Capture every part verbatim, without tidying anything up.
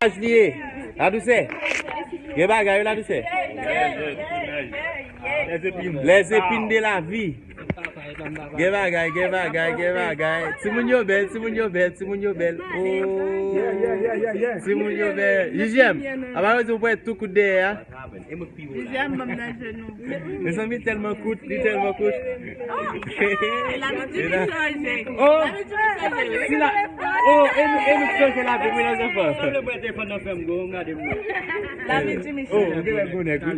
Aj li ye. Ladousè. Gen bagay wi, Ladousè. Les épines de la vie. Gen bagay, gen bagay, gen bagay. Timoun yo bèl, timoun yo bèl, timoun yo bèl. Oh. Timoun yo bèl. J J M, apa yo di w pran tout kout dèyè a? J J M ban m nan jenou. Mezanmi, tèlman kout, li tèlman kout. Oh, la vi di m chanje. Oh, si la, oh, e nou, e nou chanje la vi, wi, lèzanfan. Sanble mwen te fè nan fè m gwo, gade m. La vi di m chanje. Oh, ou gen lè gwo nèg, wi.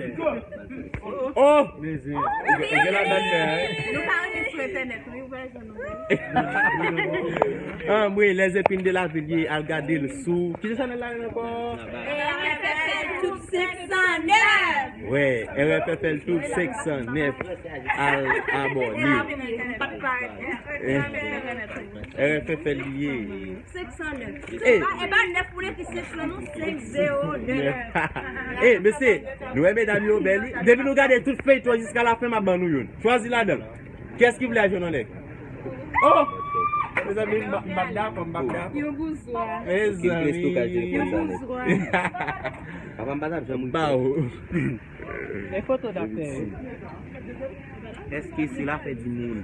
Oh, mezanmi. Ou gen la dan tè, wi. Nou pa renmen sou entènèt, wi, ou pa jwenn nou. Anmwe, les épines de la vie, al gade l sou. Ki chanèl la ankò? R F F L Tube senk san nèf. Wè, R F F L Tube senk san nèf. Al abòne. Eh, R F F L li ye. Senk san nèf. Eh. E pa nèf pou nèf, senk san non, senk zewo nèf. Eh, mesye, nou wè medam yo bèl, wi. Depi nou gade tout feyton jiska lafen, m ap ban nou youn. Chwazi ladan l. Kiyès ki vle al jwenn yon nèg? Oh! Mezanmi, m pa, m pa dakò, m pa dakò. Yon bouzwa. Mezanmi. Yon bouzwa. Papa, m pa t ap janm ri. Ba ou. E foto n ap fè. Èske se lafè di moun?